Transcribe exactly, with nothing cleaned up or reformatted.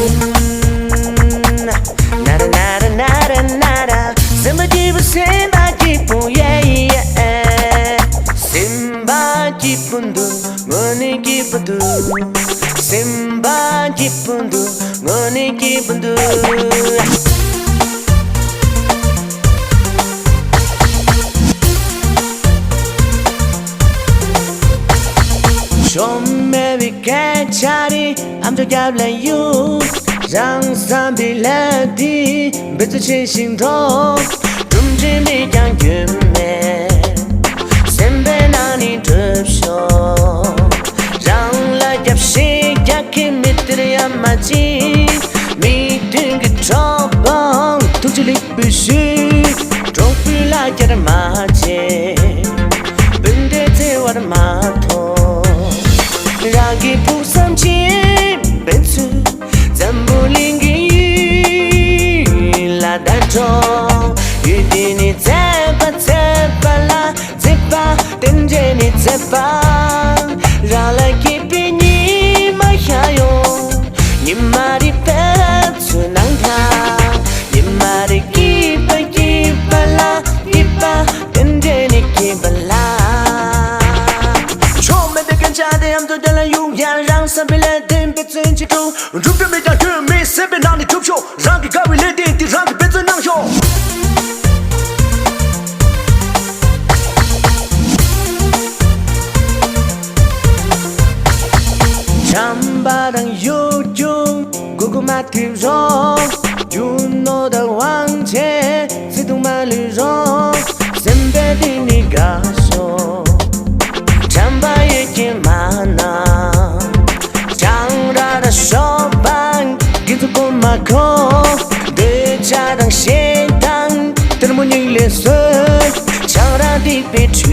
ན་ར་ན་ར་ན་ར་ན་ར། སེམས་པ་སྐྱིད་པོ། སེམས་པ་སྐྱིད་པོ། ཡེ་ཡེ། སེམས་པ་སྐྱིད་པོ་འདུག་དངོས་གནས་སྐྱིད་པོ་འདུག་སེམས་པ་སྐྱིད་པོ་འདུག་དངོས་གནས་སྐྱིད་པོ་འདུག་ཤོམ་མེད་པའི་སྐད་ཆ་རེ། ཨ་མཆོག་རྒྱབ་ལ་གཡུག་རང་བསམ་པའི་ལས་འདི་འབད་རྩོལ་ཆེ་ཞིང་འགྲོ། གྲུབ་འབྲས་མེད་ཀྱང་རྒྱུ་མེད། སེམས་པའི་ནང་ནས་གྲུབ་ཤོག་རང་ལ་རྒྱབ་བཤིག་རྒྱག་མཁན་མི་དེར་ཡ་མ་གཅིག་མིག་མདུན་གྱི་གྲོགས་པོ་ཐུགས་རྗེ་ལེགས་པའི་ཞུ། གྲོགས་པོའི་ལ་རྒྱར་མ་བྱེད། སྤུན་ཟླའི་བརྩེ་བར་མ་ཐོངས། རང་གི་ཕུགས་བསམ་ཅིག་འབད་ཚུལ། འཛམ་བུ་གླིང་གི་ཡུལ་ལ་བརྡ་སྤྲོད། ཡུལ་འདི་ནི་མཛེས་པ་མཛེས་པ་ལ་མཛེས་པ། དེ་འདྲ་ནི་མཛེས་པ། རང་ལ་སྐྱིད་པའི་ཉི་མ་ཤར་ཡོང་། ཉི་མ་རེ་བས་ཚུར་སྣང་དང་། ཉི་མ་རེ་སྐྱིད་པ་སྐྱིད་པ་ལ་སྐྱིད་པ། དེ་འདྲ་ནི་སྐྱིད་པ་ལ། ཆོ་མེད་པའི་སྐད་ཆ་དེ་ཡང་དུ་དེ་ལ་གཡུག་ཡང་རང་བསམ་པའི་ལས་དེ་འབད་བརྩོན་བྱེད་དུ། འགྲུབ་འགྲོ་མེད་ཀྱང་སྐྱོན་མེད་སེམས་པའི་ནང་ནས་གྲུབ་ཤོག་རང་གི་དགའ་བའི་ལས་དེ་འདི་རང་གིས་འབད་བརྩོན་གནང་ཤོག་བྱམས་པ་དང་གཡོ་སྒྱུ་མགོ་སྐོར་མ་ཐེབས་རོགས། རྒྱུ་ནོར་དང་དབང་ཆེ་བརྩེ་དུང་མ་ལུས་རོགས། སེམས་པའི་གཏིང་ནས་དགའ་ཤོག་བྱམས་པ་ཡོད་ཀྱི་མ་ན། གྲང་ར་ར་ཤོག་པང་གི་ཚུ་གོ་མ་ཁོ། འདོད་ཆགས་དང་ཞེ་སྡང་གཏི་མུག་སྙིང་ལས་གསོས། ཆང་རག་སྡིག་པའི་ཁྲུས་